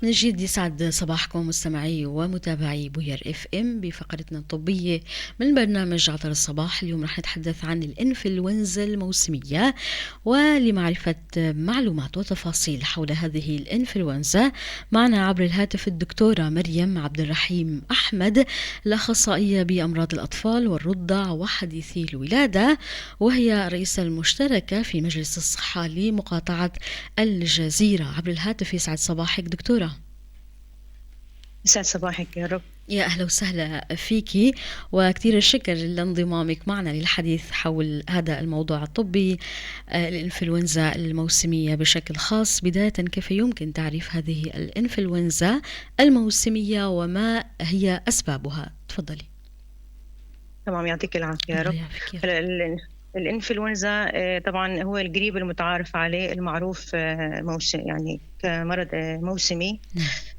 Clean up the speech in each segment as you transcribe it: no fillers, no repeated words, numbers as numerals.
من جديد يسعد صباحكم مستمعي ومتابعي بوير اف ام بفقرتنا الطبية من برنامج عطر الصباح. اليوم رح نتحدث عن الانفلونزا الموسمية، ولمعرفة معلومات وتفاصيل حول هذه الانفلونزا معنا عبر الهاتف الدكتورة مريم عبد الرحيم أحمد، الأخصائية بأمراض الأطفال والرضع وحديثي الولادة، وهي الرئيسة المشتركة في مجلس الصحة لمقاطعة الجزيرة. عبر الهاتف يسعد صباحك دكتورة. يسعد صباحك يا رب. يا أهلا وسهلا فيكي، وكثير الشكر لانضمامك معنا للحديث حول هذا الموضوع الطبي، الإنفلونزا الموسمية بشكل خاص. بداية، كيف يمكن تعريف هذه الإنفلونزا الموسمية وما هي أسبابها؟ تفضلي. تمام، يعطيك العافية يا الله رب. يعافيك يا رب. هلا الإنفلونزا طبعا هو القريب المتعارف عليه المعروف، موسم، يعني كمرض موسمي.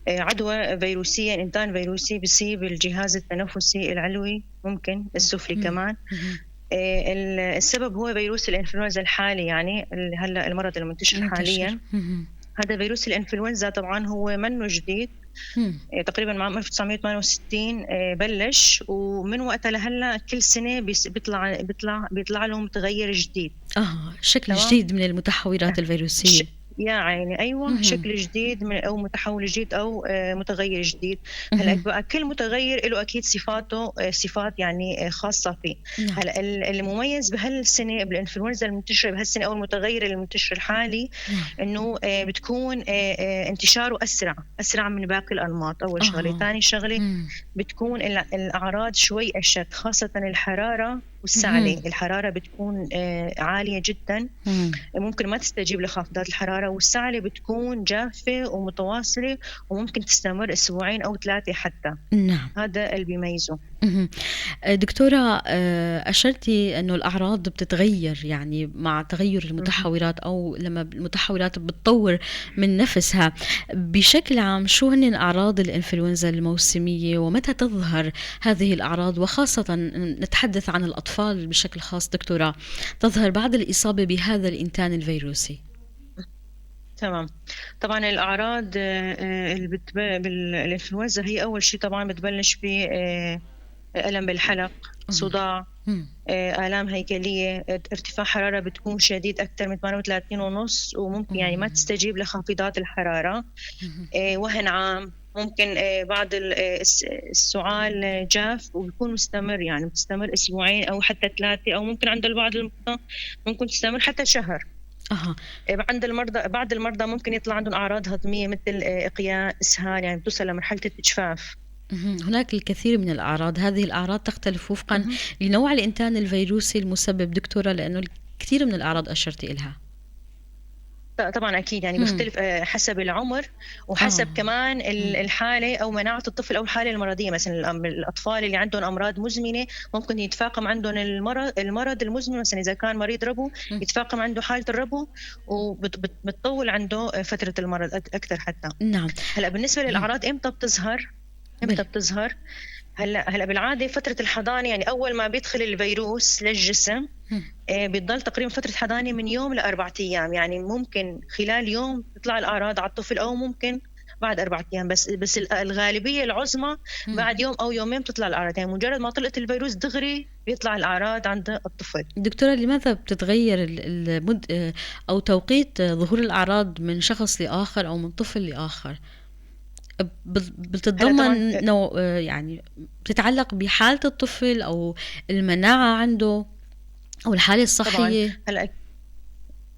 عدوى فيروسية، إنتان فيروسي بيصيب الجهاز التنفسي العلوي، ممكن السفلي كمان. السبب هو فيروس الإنفلونزا الحالي، يعني هلا المرض المنتشر حاليا. هذا فيروس الإنفلونزا طبعا هو منه جديد. تقريبا عام 1968، بلش، ومن وقتها لهلا كل سنة بيطلع له متغير جديد. شكل تمام؟ جديد من المتحورات الفيروسية. يا عيني، أيوة، شكل جديد من أو متحول جديد أو متغير جديد. هلا بقى كل متغير له أكيد صفات خاصة فيه. هلا المميز بهالسنة بالإنفلونزا المنتشرة بهالسنة أو المتغير المنتشر الحالي، إنه بتكون انتشاره أسرع من باقي الأنماط. أول شغلة. ثاني شغلة، بتكون الأعراض شوي أشد، خاصة الحرارة والسعلة. الحرارة بتكون عالية جداً. ممكن ما تستجيب لخافضات الحرارة، والسعلة بتكون جافة ومتواصلة وممكن تستمر أسبوعين أو 3 حتى. هذا اللي بيميزه. دكتورة، أشرتي أنه الأعراض بتتغير مع تغير المتحورات أو لما المتحورات بتطور من نفسها. بشكل عام شو هن أعراض الإنفلونزا الموسمية ومتى تظهر هذه الأعراض، وخاصة نتحدث عن الأطفال بشكل خاص دكتورة، تظهر بعد الإصابة بهذا الإنتان الفيروسي؟ تمام. طبعا الأعراض، اللي بالإنفلونزا هي أول شيء طبعا بتبلش ب، ألم بالحلق، صداع، آلام هيكلية، ارتفاع حرارة بتكون شديد أكثر من ثمانية وثلاثين ونص، وممكن ما تستجيب لخافضات الحرارة، وهن عام، ممكن بعض السعال جاف وبيكون مستمر، بتستمر أسبوعين أو حتى 3، أو ممكن عند البعض المرضى ممكن تستمر حتى شهر. عند بعض المرضى ممكن يطلع عندهم أعراض هضمية مثل، إقياء، إسهال، بتوصل لمرحلة التجفاف. هناك الكثير من الأعراض. هذه الأعراض تختلف وفقا لنوع الإنتان الفيروسي المسبب دكتورة، لأنه الكثير من الأعراض أشرت إلها. طبعا أكيد، بيختلف، حسب العمر وحسب كمان الحالة أو مناعة الطفل أو الحالة المرضية. مثلا الأطفال اللي عندهم أمراض مزمنة ممكن يتفاقم عندهم المرض المزمن، مثلا إذا كان مريض ربو يتفاقم عنده حالة الربو وبتطول عنده فترة المرض أكثر حتى. هلا بالنسبة للأعراض إمتى بتظهر؟ إمتى بتظهر؟ هلا بالعادة فترة الحضانة، أول ما بيدخل الفيروس للجسم، بيضل تقريباً فترة حضانة من يوم لأربعة أيام، ممكن خلال يوم تطلع الأعراض على الطفل أو ممكن بعد 4 أيام، بس الغالبية العظمى بعد يوم أو يومين بتطلع الأعراض، مجرد ما طلعت الفيروس دغري بيطلع الأعراض عند الطفل. دكتورة، لماذا بتتغير أو توقيت ظهور الأعراض من شخص لآخر أو من طفل لآخر؟ بتتضمن هلا طبعاً نوع، بتتعلق بحالة الطفل أو المناعة عنده أو الحالة الصحية؟ طبعاً. هلا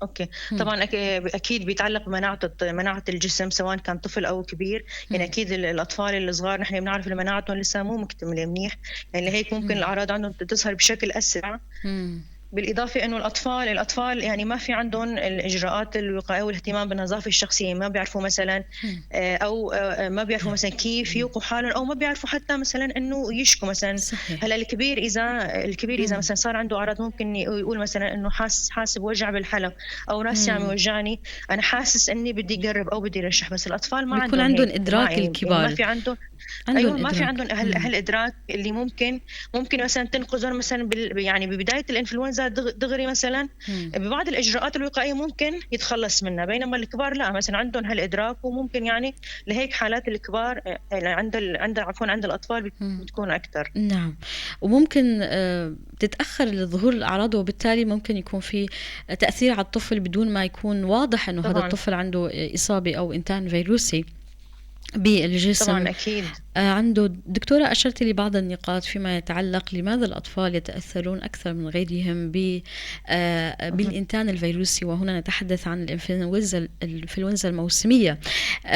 أوكي. طبعاً أكيد بيتعلق بمناعة مناعة الجسم سواء كان طفل أو كبير. أكيد الأطفال الصغار نحن بنعرف إنه مناعتهم لسه مو مكتملة منيح، لهيك ممكن الأعراض عندهم تظهر بشكل أسرع. بالإضافة إنه الأطفال ما في عندهم الإجراءات الوقائية والاهتمام بالنظافة الشخصية، ما بيعرفوا مثلاً، أو، ما بيعرفوا مثلاً كيف يوقوا حالهم، أو ما بيعرفوا حتى مثلاً إنه يشكوا مثلاً. هلا الكبير إذا مثلاً صار عنده أعراض ممكن يقول مثلاً إنه حاسس بوجع بالحلق أو راسي عم يوجعني، أنا حاسس إني بدي أقرب أو بدي رشح. بس الأطفال ما بيكون عندهم عندهم هيك، إدراك ما الكبار. في عندهم عندهم أيوة، ما في إدراك. عندهم هالإدراك اللي ممكن مثلاً تنقذهم مثلاً ببداية الإنفلونزا الانفلونزا دغري مثلا ببعض الاجراءات الوقائية ممكن يتخلص منها، بينما الكبار لا، مثلا عندهم هالادراك، وممكن يعني لهيك حالات الكبار عند عفوا عند الاطفال بتكون اكثر. نعم، وممكن تتاخر لظهور الاعراض، وبالتالي ممكن يكون في تاثير على الطفل بدون ما يكون واضح انه هذا الطفل عنده اصابه او انتان فيروسي بالجسم. طبعا أكيد. عنده. دكتورة، أشرت لبعض النقاط فيما يتعلق لماذا الأطفال يتأثرون أكثر من غيرهم بالإنتان الفيروسي، وهنا نتحدث عن الإنفلونزا الموسمية،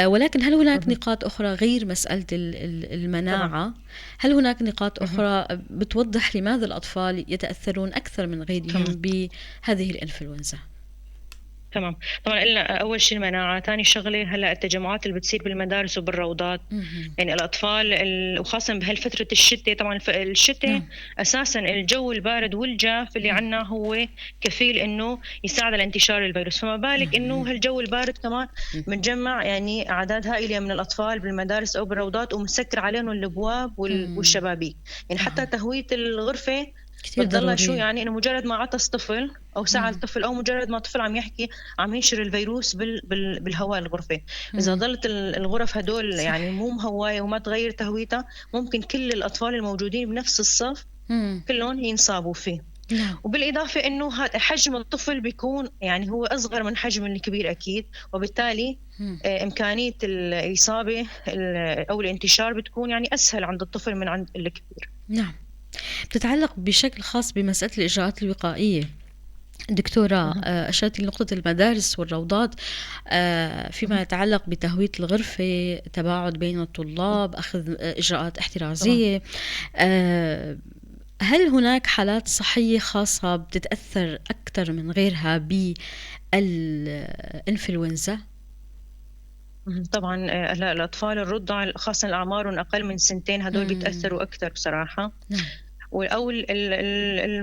ولكن هل هناك نقاط أخرى غير مسألة المناعة؟ طبعا. هل هناك نقاط أخرى بتوضح لماذا الأطفال يتأثرون أكثر من غيرهم بهذه الإنفلونزا؟ تمام. طبعا قلنا اول شيء المناعة، ثاني شغله هلا التجمعات اللي بتصير بالمدارس وبالروضات، يعني الاطفال وخاصة بهالفترة الشتاء. طبعا الشتاء اساسا الجو البارد والجاف اللي عندنا هو كفيل انه يساعد على انتشار الفيروس، فما بالك انه هالجو البارد كمان بنجمع يعني اعداد هائلة من الاطفال بالمدارس او بالروضات، ومسكر عليهم الابواب والشبابيك، يعني حتى تهوية الغرفة كثير ضروري. شو يعني انه مجرد ما عطس طفل او سعل طفل او مجرد ما طفل عم يحكي عم ينشر الفيروس بالهواء الغرفة. اذا ظلت الغرف هدول يعني مو مهوايه وما تغير تهويتها، ممكن كل الاطفال الموجودين بنفس الصف كلهم ينصابوا فيه. نعم. وبالاضافة انه حجم الطفل بيكون يعني هو اصغر من حجم الكبير اكيد، وبالتالي امكانية الاصابة او الانتشار بتكون يعني اسهل عند الطفل من عند الكبير. نعم. بتتعلق بشكل خاص بمسألة الإجراءات الوقائية دكتورة، أشرت لنقطة المدارس والروضات فيما يتعلق بتهوية الغرفة، تباعد بين الطلاب، أخذ إجراءات احترازية. هل هناك حالات صحية خاصة بتتأثر أكثر من غيرها بالإنفلونزا؟ طبعا الأطفال الرضع خاصة الأعمار أقل من سنتين هدول بيتأثروا أكثر بصراحة. نعم. أو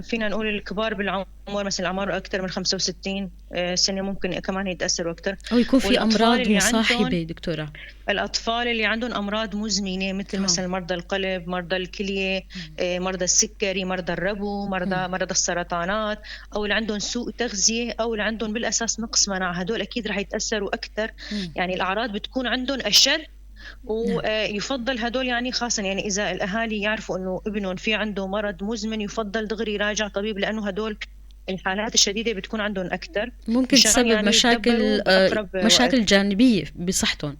فينا نقول الكبار بالعمر، مثلا الأعمار أكثر من 65 سنة ممكن كمان يتأثروا أكثر، أو يكون في أمراض مصاحبة دكتورة. الأطفال اللي عندهم أمراض مزمنة مثل مثلا مرضى القلب، مرضى الكلية، مرضى السكري، مرضى الربو، مرضى السرطانات، أو اللي عندهم سوء تغذية، أو اللي عندهم بالأساس نقص مناعة، هدول أكيد رح يتأثروا أكثر. يعني الأعراض بتكون عندهم أشد، ويفضل هدول يعني خاصة يعني إذا الأهالي يعرفوا إنه ابنهم في عنده مرض مزمن يفضل دغري يراجع طبيب، لأنه هدول الحالات الشديدة بتكون عندهم أكثر، ممكن تسبب يعني مشاكل جانبية بصحتهم،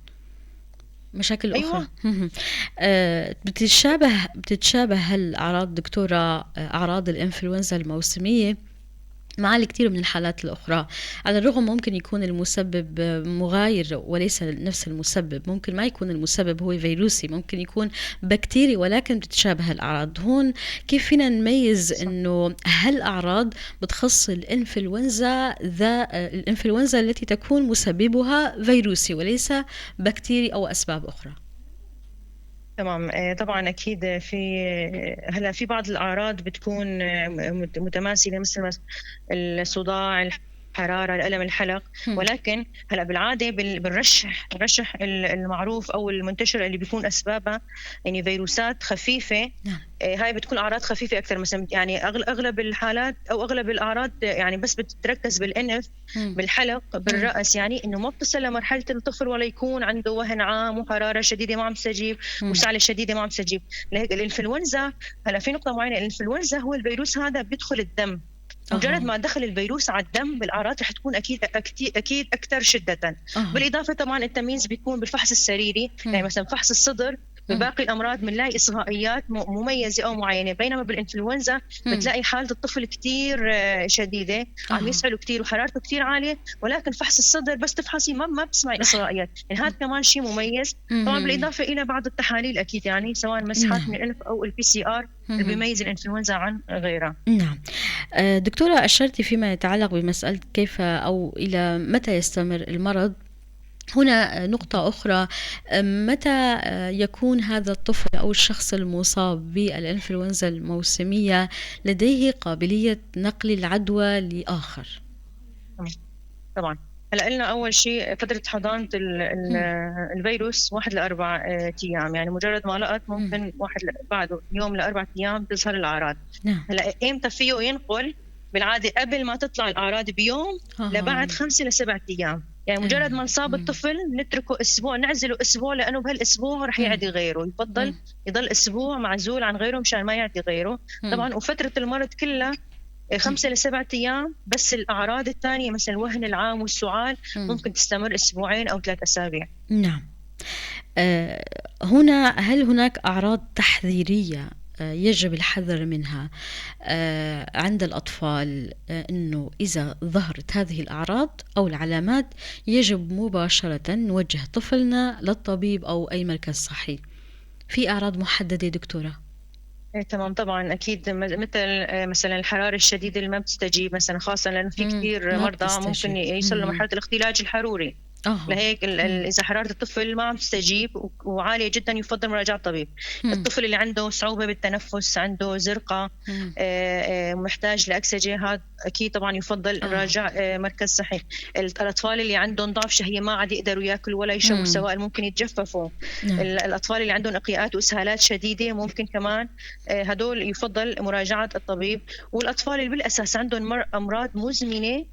مشاكل أخرى. أيوة. بتتشابه هالأعراض دكتورة، أعراض الإنفلونزا الموسمية مع الكثير من الحالات الأخرى، على الرغم ممكن يكون المسبب مغاير وليس نفس المسبب، ممكن ما يكون المسبب هو فيروسي، ممكن يكون بكتيري، ولكن بتتشابه الأعراض. هون كيف فينا نميز إنه هالأعراض بتخص الإنفلونزا، الإنفلونزا التي تكون مسببها فيروسي وليس بكتيري أو أسباب أخرى؟ تمام. طبعا اكيد في هلا في بعض الاعراض بتكون متماثلة، مثل الصداع، الحرارة، الالم الحلق، ولكن هلا بالعادة بالرشح، الرشح المعروف او المنتشر اللي بيكون اسبابها يعني فيروسات خفيفة. نعم. هاي بتكون اعراض خفيفة اكثر، مثلا يعني اغلب الحالات او اغلب الاعراض يعني بس بتتركز بالانف، بالحلق، بالراس، يعني انه ما بتصل لمرحلة الطفل ولا يكون عنده وهن عام وحرارة شديدة ما عم تستجيب وسعله شديدة ما عم تستجيب. لهيك الانفلونزا هلا في نقطة معينة، الانفلونزا هو الفيروس هذا بيدخل الدم، مجرد ما دخل الفيروس على الدم بالاعراض رح تكون اكيد اكيد اكثر شده. بالاضافة طبعا التمييز بيكون بالفحص السريري، يعني مثلا فحص الصدر بباقي الامراض بنلاقي اصغائيات مميزة او معينة، بينما بالانفلونزا بتلاقي حاله الطفل كثير شديدة، عم يسعله كثير وحرارته كثير عالية، ولكن فحص الصدر بس تفحصي ما بتسمعي اصغائيات، يعني هذا كمان شيء مميز. طبعا بالاضافة الى بعض التحاليل اكيد، يعني سواء مسحات من الانف او ال PCR اللي بيميز الانفلونزا عن غيرها. نعم. دكتورة، أشرتي فيما يتعلق بمسألة كيف أو إلى متى يستمر المرض. هنا نقطة أخرى، متى يكون هذا الطفل أو الشخص المصاب بالإنفلونزا الموسمية لديه قابلية نقل العدوى لآخر؟ طبعا هلا قلنا أول شيء فترة حضانة الفيروس 1 ل4 أيام، يعني مجرد ما لقط ممكن واحد بعده يوم ل4 أيام تظهر الأعراض. نعم. هلا إمتى فيه ينقل؟ بالعادة قبل ما تطلع الأعراض بيوم لبعد 5 ل7 أيام. يعني مجرد ما انصاب الطفل نتركه أسبوع، نعزله أسبوع، لأنه بهالأسبوع رح يعدي غيره، يفضل يضل أسبوع معزول عن غيره مشان ما يعدي غيره. طبعا وفترة المرض كلها 5 ل7 أيام، بس الأعراض الثانية مثل الوهن العام والسعال ممكن تستمر أسبوعين أو 3 أسابيع. نعم. هنا هل هناك أعراض تحذيرية يجب الحذر منها عند الأطفال، أنه إذا ظهرت هذه الأعراض أو العلامات يجب مباشرة نوجه طفلنا للطبيب أو أي مركز صحي؟ في أعراض محددة دكتورة؟ إيه تمام، طبعا أكيد، مثل مثلا الحرارة الشديدة اللي ما بتستجيب مثلا، خاصة لأنه في كثير مرضى ممكن يوصلوا لمرحلة الاختلاج الحروري. لهيك إذا حرارة الطفل ما عم تستجيب وعالية جدا يفضل مراجعة الطبيب. الطفل اللي عنده صعوبة بالتنفس، عنده زرقة، محتاج لأكسجين، هذا أكيد طبعا يفضل نراجع مركز صحي. الأطفال اللي عندهم ضعف شهية ما عاد يقدروا ياكلوا ولا يشربوا سوائل، ممكن يتجففوا. الأطفال اللي عندهم إقياءات وإسهالات شديدة ممكن كمان هدول يفضل مراجعة الطبيب. والأطفال اللي بالأساس عندهم أمراض مزمنة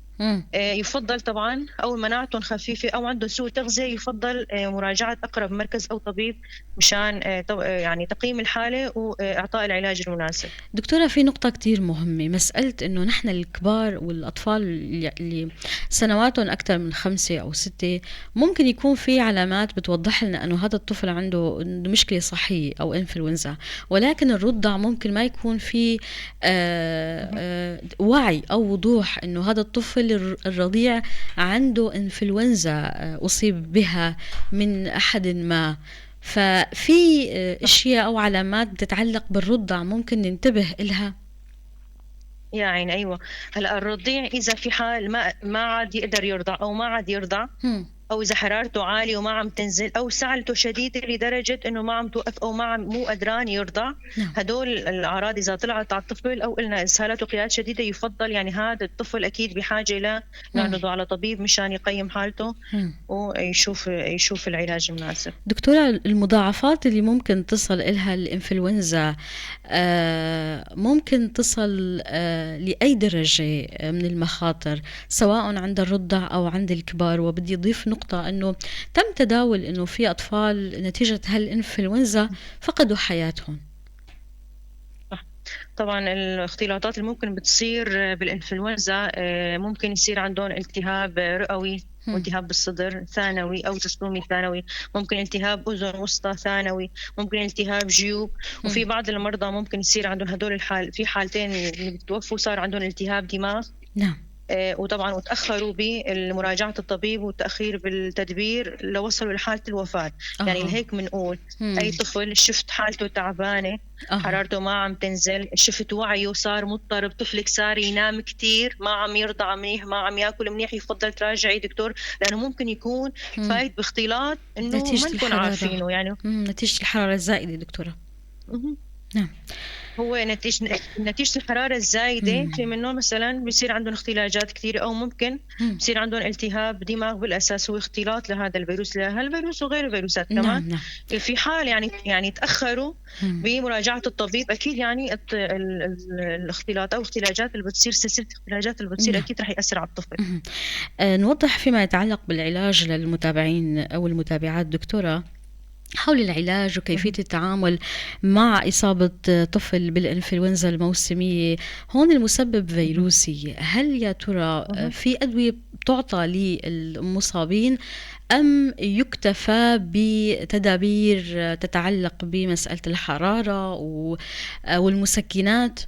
يفضل طبعا، أو مناعتهم خفيفة أو عندهم سوء تغذية، يفضل مراجعة أقرب مركز أو طبيب مشان يعني تقييم الحالة وإعطاء العلاج المناسب. دكتورة، في نقطة كتير مهمة، مسألة إنه نحن الكبار والأطفال اللي سنواتهم أكثر من 5 أو 6 ممكن يكون في علامات بتوضح لنا إنه هذا الطفل عنده مشكلة صحية أو إنفلونزا، ولكن الرضع ممكن ما يكون في وعي أو وضوح إنه هذا الطفل الرضيع عنده إنفلونزا أصيب بها من أحد ما. ففي أشياء أو علامات بتتعلق بالرضع ممكن ننتبه إلها؟ يا عيني، أيوة. هلأ الرضيع إذا في حال ما عاد يقدر يرضع أو ما عاد يرضع، أو إذا حرارته عالية وما عم تنزل، أو سعلته شديدة لدرجة إنه ما عم توقف أو ما عم مو قدران يرضع، هدول الأعراض إذا طلعت على الطفل أو قلنا إسهالات وقيادات شديدة، يفضل يعني هذا الطفل أكيد بحاجة ل نعرضه على طبيب مشان يقيم حالته ويشوف العلاج المناسب. دكتورة، المضاعفات اللي ممكن تصل إلها الإنفلونزا ممكن تصل لأي درجة من المخاطر، سواء عند الرضع أو عند الكبار؟ وبدي أضيف نقطة أنه تم تداول أنه في أطفال نتيجة هالإنفلونزا فقدوا حياتهم. طبعا الاختلاطات اللي ممكن بتصير بالإنفلونزا، ممكن يصير عندهم التهاب رئوي والتهاب بالصدر ثانوي أو جرثومي ثانوي، ممكن التهاب أذن وسطى ثانوي، ممكن التهاب جيوب. وفي بعض المرضى ممكن يصير عندهم هدول الحال، في حالتين اللي بتوفوا صار عندهم التهاب دماغ. نعم. وطبعا وتأخروا بمراجعة الطبيب والتأخير بالتدبير لوصلوا لحالة الوفاة. يعني هيك بنقول أي طفل شفت حالته تعبانة، حرارته ما عم تنزل، شفت وعيه صار مضطرب، طفلك صار ينام كتير، ما عم يرضع منيح، ما عم ياكل منيح، يفضل تراجعي دكتور، لأنه ممكن يكون فايت باختلاط إنه ما نكون عارفينه يعني. نتيجة الحرارة الزائدة دكتورة. نعم. هو نتيجة الحرارة الزايدة في منه مثلا بيصير عندهم اختلاجات كثيرة، أو ممكن بيصير عندهم التهاب دماغ بالأساس هو اختلاط لهذا الفيروس، لهالفيروس وغير الفيروسات كمان. نعم. في حال يعني تأخروا بمراجعة الطبيب، أكيد يعني الاختلاط أو اختلاجات اللي بتصير، سلسلة الاختلاجات اللي بتصير أكيد رح يأثر على الطفل. نوضح فيما يتعلق بالعلاج للمتابعين أو المتابعات دكتورة، حول العلاج وكيفية التعامل مع إصابة طفل بالإنفلونزا الموسمية. هون المسبب فيروسي، هل يا ترى في أدوية بتعطى للمصابين أم يكتفى بتدابير تتعلق بمسألة الحرارة والمسكنات؟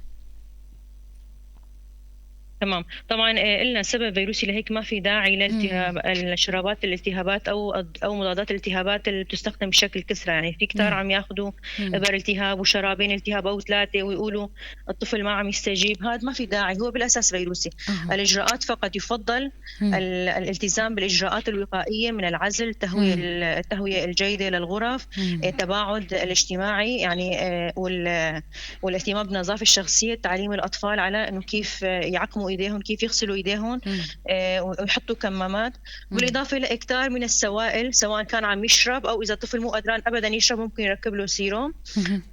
تمام. طبعا قلنا سبب فيروسي، لهيك ما في داعي لالتهاب الشرابات الالتهابات او مضادات الالتهابات اللي بتستخدم بشكل كثره. يعني في كثار عم ياخذوا ابر التهاب وشرابين التهاب او 3 ويقولوا الطفل ما عم يستجيب، هذا ما في داعي، هو بالاساس فيروسي. الاجراءات فقط يفضل الالتزام بالاجراءات الوقائيه من العزل، التهويه الجيده للغرف، التباعد الاجتماعي يعني، والاهتمام بالنظافه الشخصيه، تعليم الاطفال على انه كيف يعقموا يعقموا إيديهم، كيف يغسلوا إيديهم ويحطوا كمامات. بالإضافة لإكثار من السوائل، سواء كان عم يشرب أو إذا طفل مو قدران أبدا يشرب ممكن يركب له سيروم.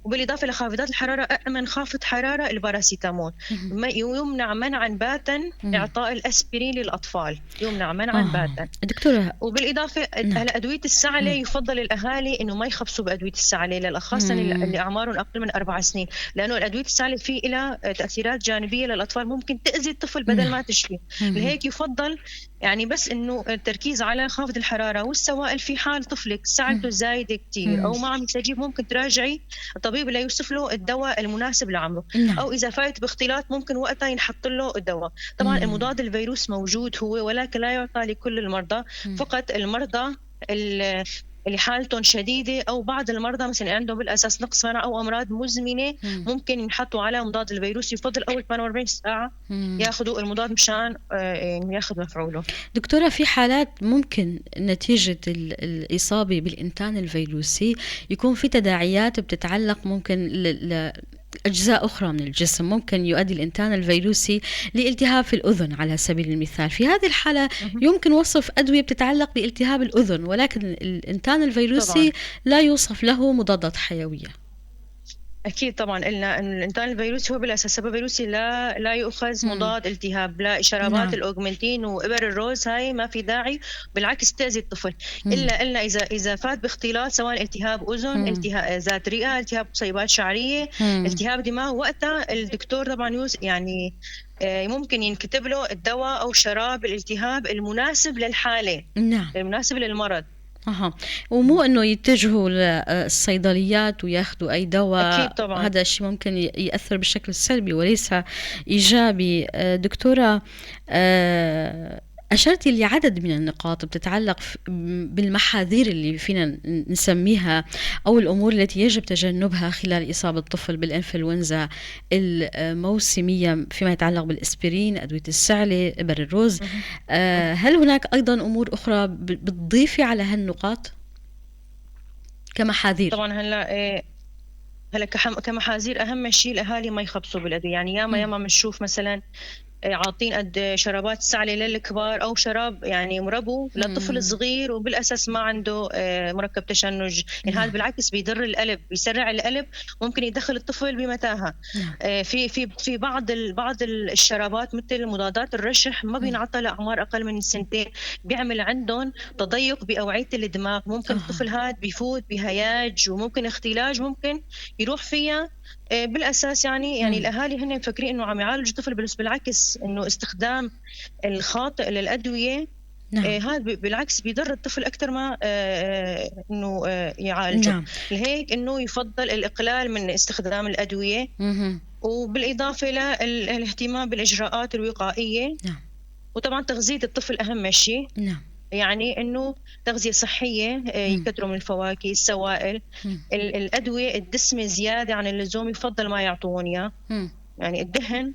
وبالإضافة لخافضات الحرارة، أأمن خافض حرارة الباراسيتامول. يمنع منعا باتا إعطاء الأسبرين للأطفال، يمنع منعا باتا دكتورة. وبالإضافة هلا أدوية السعلة يفضل الأهالي إنه ما يخبصوا بأدوية السعلة، للأخص اللي أعمارهم أقل من 4 سنين، لأنه الأدوية السعلة في لها تأثيرات جانبية للأطفال ممكن تأذي الطفل بدل ما تشفي. لهيك يفضل يعني بس إنه التركيز على خافض الحرارة والسوائل. في حال طفلك سعلته زايدة كتير أو ما عم يستجيب ممكن تراجعي الطبيب ليوصف له الدواء المناسب لعمره. أو إذا فايت باختلاط ممكن وقتها ينحط له الدواء. طبعا المضاد الفيروس موجود هو، ولكن لا يعطى لكل المرضى، فقط المرضى اللي حالتهم شديدة أو بعض المرضى مثلا عندهم بالأساس نقص مناعة أو أمراض مزمنة ممكن ينحطوا على مضاد الفيروس. يفضل أول 48 ساعة ياخذوا المضاد مشان ياخذ مفعوله. دكتورة، في حالات ممكن نتيجة الإصابة بالإنتان الفيروسي يكون في تداعيات بتتعلق ممكن أجزاء أخرى من الجسم، ممكن يؤدي الإنتان الفيروسي لالتهاب في الأذن على سبيل المثال. في هذه الحالة يمكن وصف أدوية بتتعلق بالتهاب الأذن، ولكن الإنتان الفيروسي طبعاً لا يوصف له مضادات حيوية. أكيد طبعاً قلنا إنه الإنتان الفيروسي هو بالأساس سبب فيروسي لا يؤخذ مضاد التهاب، لا شرابات الأوغمنتين وإبر الروز هاي ما في داعي، بالعكس تأذي الطفل. إلا إذا فات باختلاط، سواء التهاب أذن، التهاب ذات رئة، التهاب قصيبات شعرية، التهاب دماغ، وقتها الدكتور طبعاً ممكن ينكتب له الدواء أو شراب الالتهاب المناسب للحالة، المناسب للمرض. ومو إنه يتجهوا للصيدليات وياخذوا أي دواء. أكيد طبعاً. هذا الشيء ممكن يأثر بشكل سلبي وليس إيجابي. دكتورة، أشرتي لعدد من النقاط بتتعلق بالمحاذير اللي فينا نسميها أو الأمور التي يجب تجنبها خلال إصابة الطفل بالإنفلونزا الموسمية فيما يتعلق بالإسبرين، أدوية السعلة، إبر الرز. هل هناك أيضا أمور أخرى بتضيفي على هالنقاط كمحاذير؟ طبعا هلا كمحاذير أهم شيء الأهالي ما يخبصوا بالأدوية. يعني ياما بنشوف مثلا عاطين قد شرابات سعلة للكبار أو شراب مربو للطفل الصغير وبالأساس ما عنده مركب تشنج. هذا بالعكس بيضر القلب، بيسرع القلب، ممكن يدخل الطفل بمتاهة. في بعض الشرابات مثل مضادات الرشح ما بينعطى لأعمار أقل من سنتين، بيعمل عندهم تضيق بأوعية الدماغ، ممكن الطفل هذا بيفوت بهياج وممكن اختلاج ممكن يروح فيها. بالأساس الأهالي هن مفكرين إنه عم يعالجوا الطفل، بس بالعكس إنه استخدام الخاطئ للأدوية، هذا بالعكس بيضر الطفل أكثر ما إنه يعالجه. لهيك إنه يفضل الإقلال من استخدام الأدوية. وبالإضافة للاهتمام بالإجراءات الوقائية. وطبعا تغذية الطفل أهم شيء. إنه تغذية صحية، يكثروا من الفواكه، السوائل، الأدوية الدسمة زيادة عن اللزوم يفضل ما يعطوهم إياه. الدهن،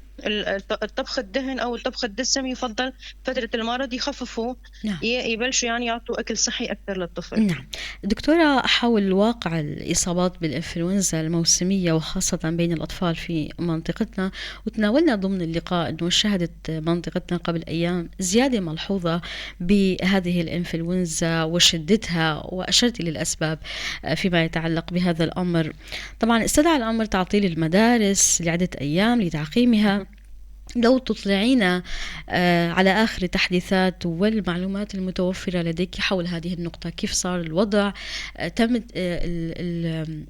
الطبخ الدهن أو الطبخ الدسم يفضل فترة المرض يخففوا، يبلشوا يعطوا أكل صحي أكثر للطفل. دكتورة، حول واقع الإصابات بالإنفلونزا الموسمية وخاصة بين الأطفال في منطقتنا، وتناولنا ضمن اللقاء أنه شهدت منطقتنا قبل أيام زيادة ملحوظة بهذه الإنفلونزا وشدتها، وأشرت للأسباب فيما يتعلق بهذا الأمر. طبعا استدعى الأمر تعطيل المدارس لعدة أيام لتعقيمها. لو تطلعينا على آخر التحديثات والمعلومات المتوفرة لديك حول هذه النقطة، كيف صار الوضع؟ تم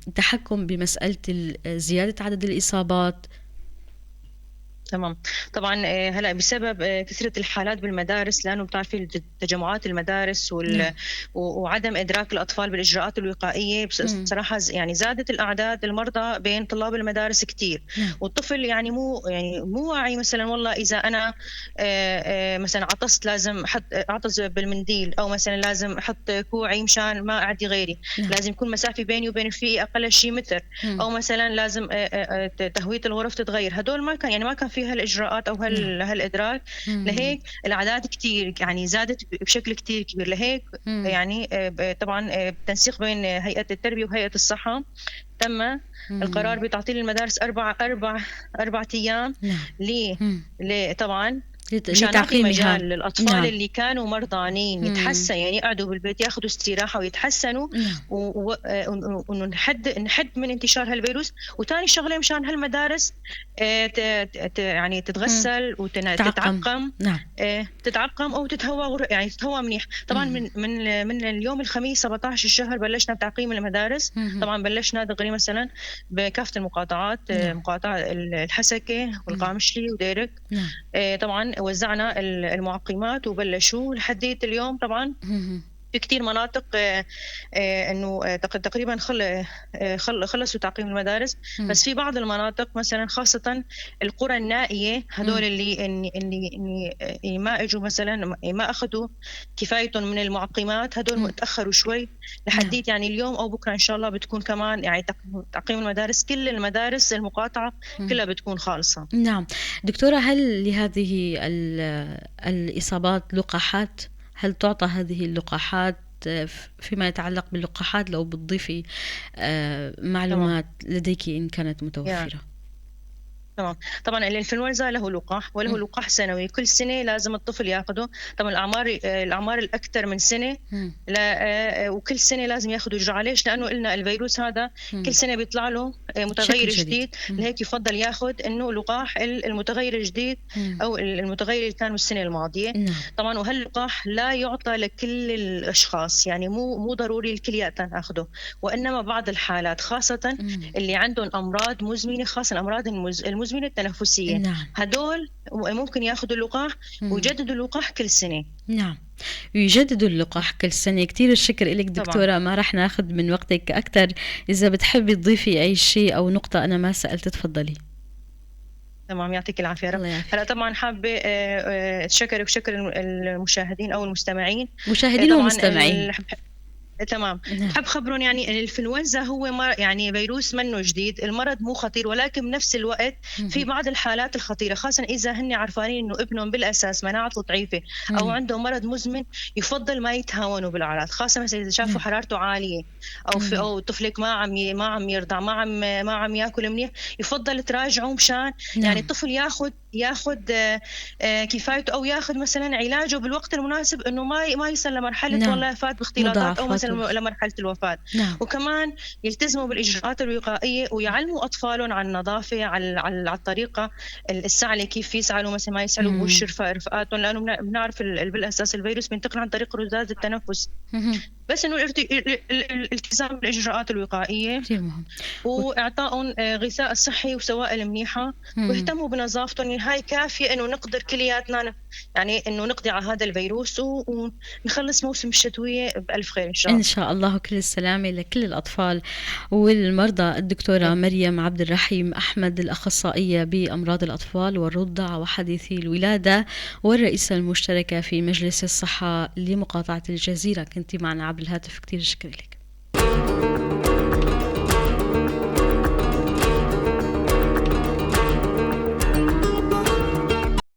التحكم بمسألة زيادة عدد الإصابات؟ تمام. طبعا، هلا بسبب كثرة الحالات بالمدارس، لأنه بتعرفي تجمعات المدارس وعدم إدراك الأطفال بالإجراءات الوقائية، بصراحة زادت الأعداد المرضى بين طلاب المدارس كتير. والطفل مو واعي، مثلا والله إذا أنا مثلا عطست لازم أعطس بالمنديل، أو مثلا لازم أحط كوعي مشان ما أعدي غيري. لازم يكون مسافة بيني وبين رفيقي أقل شيء متر، أو مثلا لازم تهوية الغرف تتغير. هدول ما كان في في هالإجراءات أو هالإدراك. لهيك الأعداد كتير يعني زادت بشكل كتير كبير. لهيك يعني طبعا بالتنسيق بين هيئة التربية وهيئة الصحة تم القرار بتعطيل المدارس أربع أيام. طبعا مشان نعطي مجال للأطفال اللي كانوا مرضانين يتحسن، يعني يقعدوا بالبيت ياخذوا استراحة ويتحسنوا، وإنه نحد من انتشار هالفيروس. وثاني شغلة مشان هالمدارس يعني تتغسل وتتعقم. تتعقم أو تتهوى، يعني تتهوى منيح. طبعا من اليوم الخميس 17 الشهر بلشنا بتعقيم المدارس. طبعا بلشنا دغري مثلا بكافة المقاطعات، مقاطعة الحسكة والقامشلي وديرك. طبعا وزعنا المعقمات وبلشوا لحديت اليوم. طبعا في كتير مناطق انه تقريبا خلصوا تعقيم المدارس، بس في بعض المناطق مثلا خاصة القرى النائية، هدول اللي ما اجوا مثلا ما اخذوا كفايتهم من المعقمات، هدول تاخروا شوي لحديت يعني اليوم او بكره ان شاء الله بتكون كمان يعني تعقيم المدارس، كل المدارس المقاطعة كلها بتكون خالصة. نعم دكتورة، هل لهذه الإصابات لقاحات؟ هل تعطى هذه اللقاحات؟ فيما يتعلق باللقاحات لو بتضيفي معلومات لديك إن كانت متوفرة. تمام. طبعا الانفلونزا له لقاح، وله لقاح سنوي، كل سنة لازم الطفل ياخده. طبعا الاعمار الاكثر من سنة لا، وكل سنة لازم ياخذوا جرعة. ليش؟ لانه قلنا الفيروس هذا كل سنة بيطلع له متغير جديد، لهيك يفضل ياخذ انه لقاح المتغير الجديد او المتغير اللي كان السنة الماضية. طبعا وهاللقاح لا يعطى لكل الاشخاص، يعني مو ضروري الكل ياخذه، وانما بعض الحالات خاصة اللي عندهم امراض مزمنة، خاصة الامراض المزمنة التنفسية. نعم. هدول ممكن ياخذوا اللقاح ويجددوا اللقاح كل سنة. نعم، يجددوا اللقاح كل سنة. كثير الشكر لك دكتورة. طبعا. ما رح ناخذ من وقتك أكثر، إذا بتحبي تضيفي أي شيء أو نقطة أنا ما سألت تفضلي. تمام، يعطيك العافية رب. هلا طبعا حابة أتشكرك وشكر المشاهدين أو المستمعين، مشاهدين ومستمعين. تمام. بحب خبرهم يعني الانفلونزا هو يعني فيروس منه جديد، المرض مو خطير، ولكن بنفس الوقت في بعض الحالات الخطيرة، خاصة اذا هن عرفانين انه ابنهم بالاساس مناعته ضعيفة او عنده مرض مزمن، يفضل ما يتهاونوا بالاعراض، خاصة مثلا اذا شافوا حرارته عالية او في او طفلك ما عم يرضع، ما عم ياكل منيح، يفضل تراجعوا مشان يعني الطفل ياخذ كفايته او ياخذ مثلا علاجه بالوقت المناسب، انه ما يصل لمرحلة والله فات باختلاطات او مثلا لمرحلة الوفاة. وكمان يلتزموا بالإجراءات الوقائية ويعلموا أطفالهم على النظافة، على الطريقة السعلة، كيف يسعلوا مثلا ما يسعلوا بوش رفقاتهم، لأنه بنعرف بالأساس الفيروس بينتقل عن طريق رذاذ التنفس. بس إنه الالتزام بالإجراءات الوقائية وإعطائهم غذاء صحي وسوائل منيحة، واهتموا بنظافتهم، هاي كافية إنه نقدر كلياتنا يعني إنه نقضي على هذا الفيروس ونخلص موسم الشتوية بألف خير إن شاء الله. إن شاء الله، كل السلامة لكل الأطفال والمرضى. الدكتورة مريم عبد الرحيم أحمد، الأخصائية بأمراض الأطفال والرضع وحديثي الولادة والرئيسة المشتركة في مجلس الصحة لمقاطعة الجزيرة، كنت معنا عبر الهاتف، كثير شكرا لك.